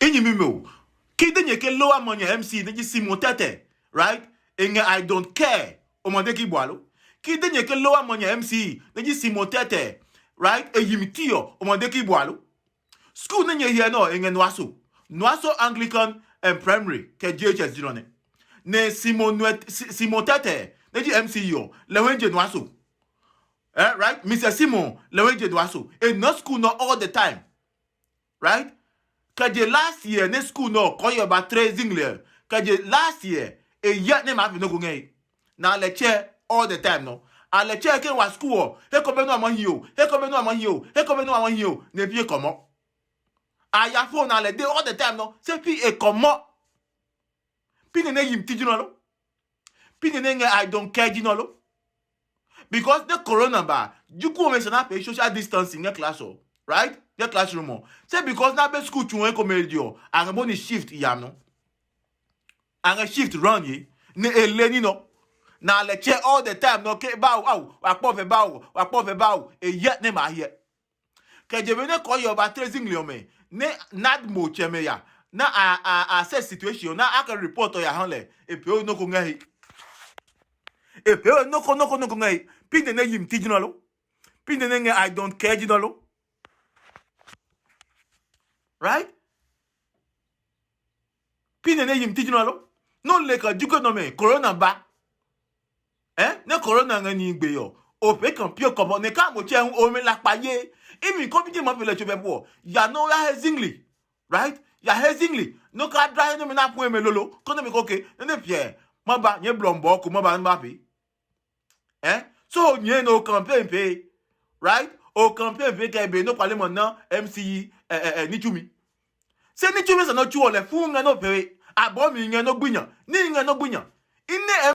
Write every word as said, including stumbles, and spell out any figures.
I nyɛmi mi o, ke i de nyɛ ke lowa mɔ nyɛ M C nɛ ji Simon Tɛtɛ, right? E ngɛ I don't care, o ma de ki bua lo. Ke i de nyɛ ke lowa mɔ nyɛ M C nɛ ji Simon Tɛtɛ, right? E yi mi ti ɔ, o ma de ki bua lo. School nɛ nyɛ hyɛ nɛ ɔ, e ngɛ Nuaso. Nuaso Anglican and Primary kɛ J H S ji nɔ nɛ. Nɛ Simon Nuɛ- Si- Simon Tɛtɛ nɛ ji M C ɔ, lɛ hu e je Nuaso. Eh, right? Mister Simon, lɛ hu e je Nuaso. E nɔ school nɔ all the time. Right? Kɛ je last year nɛ school nɔ kɔ yɛ ba tre zingle. Kɛ je last year, e yɛ nɛ ma fi nɔ ko ngɛ. Na lɛ chɛ all the time nɔ. A lɛ chɛ ke wa school ɔ, he ko be nɔ a ma hi o, he ko be nɔ a ma hi o, he ko be nɔ a ma hi o, ne pi e kɔmɔ. A ya phone na lɛ de all the time nɔ, se pi e kɔmɔ. Pi ne ne yim ti ji nɔ lo. Pi ne ne ngɛ I don't care ji nɔ lo. Because the corona ba, juku ome sana pe social distancing ngɛ class ɔ, right? Ngɛ classroom ɔ. Say because na be school tsu ɛ ko me di ɔ, a ngɛ boni shift ya no. A ngɛ shift run ye, ne e le ni no. Na lɛ chɛ all the time no ke ba o, wa kpɔ fɛ ba o, wa kpɔ fɛ ba o, e yɛ ne ma hyɛ. Kɛ je be nɛ kɔ yɛ ɔ ba tre zingli ɔmɛ, nɛ NADMO tsɛmɛ ya, na a a a assess situation, na a kɛ report ɔ ya ha lɛ, e pee o nɔ ko ngɛ he. E pee o nɔ ko nɔ ko nɔ ko ngɛ he. Pi ne ne yim ti ji nɔ lo. Pi ne ne ngɛ I don't care ji nɔ lo. Right? Pi ne ne yim ti ji nɔ lo. No le ka juko nɔ mɛ corona ba. Eh? Ne corona ngɛ ni gbe yo. O pe kan pio kɔmɔ ne ka mo che hu o me la kpa ye. Imi ko bi je ma pele cho bɛ bo. Ya no ya he zingli. Right? Ya he zingli. No ka dra he no me na pu me lolo. Ko no me ko ke. Ne ne pie. Ma ba nye blɔmbɔ ko ma ba ma pe. Eh? So nyɛ no campaign pe. Right? O campaign pe kɛ be no kpale mo na M C E eh, eh, eh, ni chumi. Se ni chumi sa no chuo lɛ fu ngɛ no pe. Abɔ mi ngɛ no gbinya. Ni ngɛ no gbinya. Ine